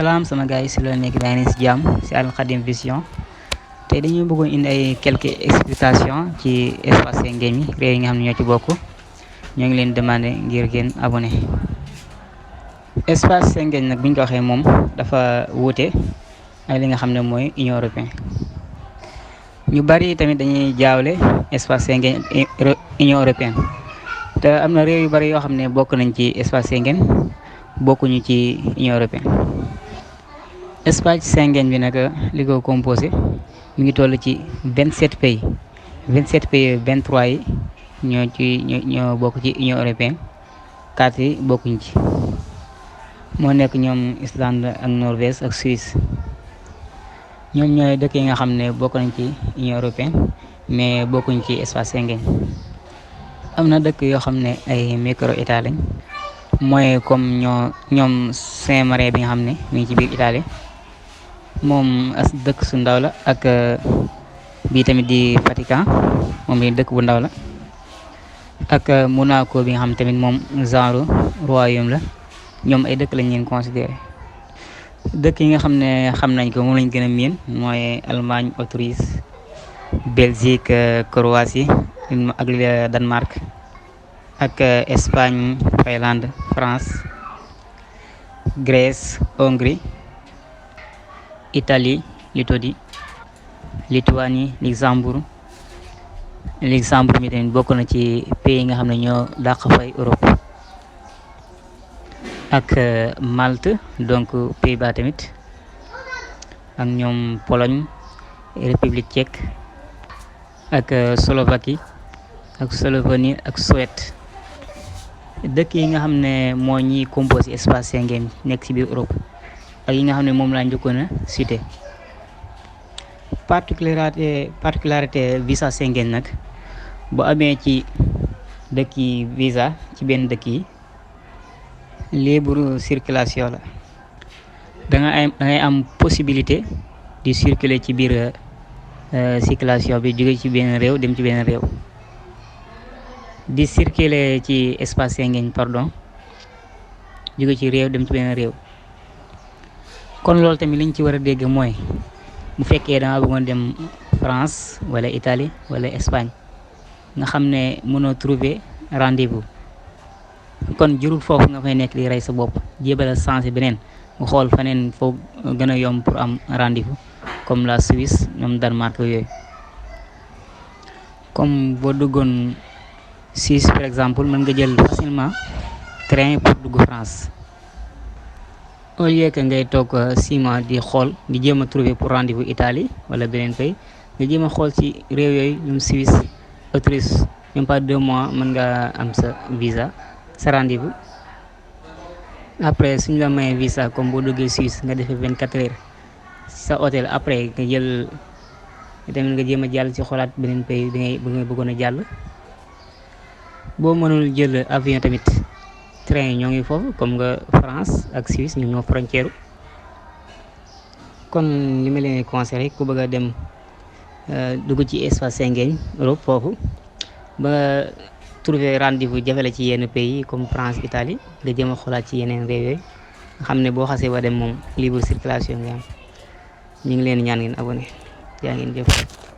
Salam sama gars yi si la nekk daa ngi si jàmm si Al Khadim Vision. Tey dañu bëggoon indi ay quelques explications ci espace Schengen yi réew yi nga xam ne ñoo ci bokk. Ñoo ngi leen demandé ngir ngeen abonné. Espace Schengen nag bu ñu ko waxee moom dafa wuute ak li nga xam ne mooy Union européenne. Ñu bari tamit dañuy jaawle espace Schengen Union européenne te am na réew yu bari yoo xam ne bokk nañ ci espace Schengen bokkuñu ci Union européenne. Espace Schengen bi nag li ko composé mi ngi toll ci 27 pays 23 yi ñoo bokk ci Union européenne 4 yi bokkuñ ci. moo nekk ñoom Islande ak Norvège ak Suisse. ñoom ñooy dëkk yi nga xam ne bokk nañ ci Union européenne mais bokkuñ ci espace Schengen. am na dëkk yoo xam ne ay micro état lañ mooy comme ñoom Saint-Marin bi nga xam ne mi ngi ci biir Italie moom as dëkk su ndaw la ak bii tamit di Vatican moom bi dëkk bu ndaw la ak Monaco bi nga xam tamit moom genre royaume la ñoom ay dëkk lañ leen considéré. dëkk yi nga xam ne xam nañ ko moom lañ gën a miin mooy Allemagne, Autriche, Belgique, Croatie ak Danemark ak Espagne, Finlande, France, Grèce, Hongrie, Italie, Lituanie, Luxembourg mi tamit bokk na ci pays yi nga xam ne ñoo dàq fay Europe ak Malte donc Pays-Bas tamit ak ñoom Pologne, République tchèque ak Slovaquie ak Slovénie ak Suède. dëkk yi nga xam ne moo ñi composé espace Schengen nekk ci biir Europe ak yi nga xam ne moom laa njëkkoon a cité. particularité visa Schengen nag bu amee ci dëkk yi visa ci benn dëkk yi libre circulation la dangay am possibilité di circuler ci biir circulation bi jóge ci benn réew dem ci benn réew. di circuler ci espace Schengen jóge ci réew dem ci benn réew. kon loolu tamit liñ ci war a dégg mooy bu fekkee danga bëggoon dem France wala Italie wala Espagne nga xam ne mënoo trouver rendez-vous kon jurul foofu nga fay nekk di rey sa bopp jébala sensé beneen nga xool faneen foo gën a yomb pour am rendez-vous comme la Suisse ñoom Danemark yooyu. comme boo duggoon Suisse par exemple mën nga jël facilement train pour dugg France au lieu que ngay toog 6 mois di xool di jéem a trouver pour rendez-vous Italie wala beneen pays nga jéem a xool ci réew yooyu ñoom Suisse, Autriche même pas 2 mois mën nga am sa visa sa rendez-vous. après suñu la mayee visa comme boo duggee Suisse nga defee 24 heures sa hôtel après nga jël tamit nga jéem a jàll ci xoolaat beneen pays bi nga bëggoon a jàll. boo mënul jël avion tamit train yi ñoo ngi foofu comme nga France ak Suisse ñu ñoo frontière. kon li ma leen conseillé ku bëgg a dem dugg ci espace Schengen Europe foofu ba trouver rendez-vous jafe la ci yenn pays comme France, Italie nga jëm a xoolaat ci yeneen réew yooyu nga xam ne boo xasee ba dem moom libre circulation nga am. ñu ngi leen ñaan ngeen abonné yaa ngeen jëf.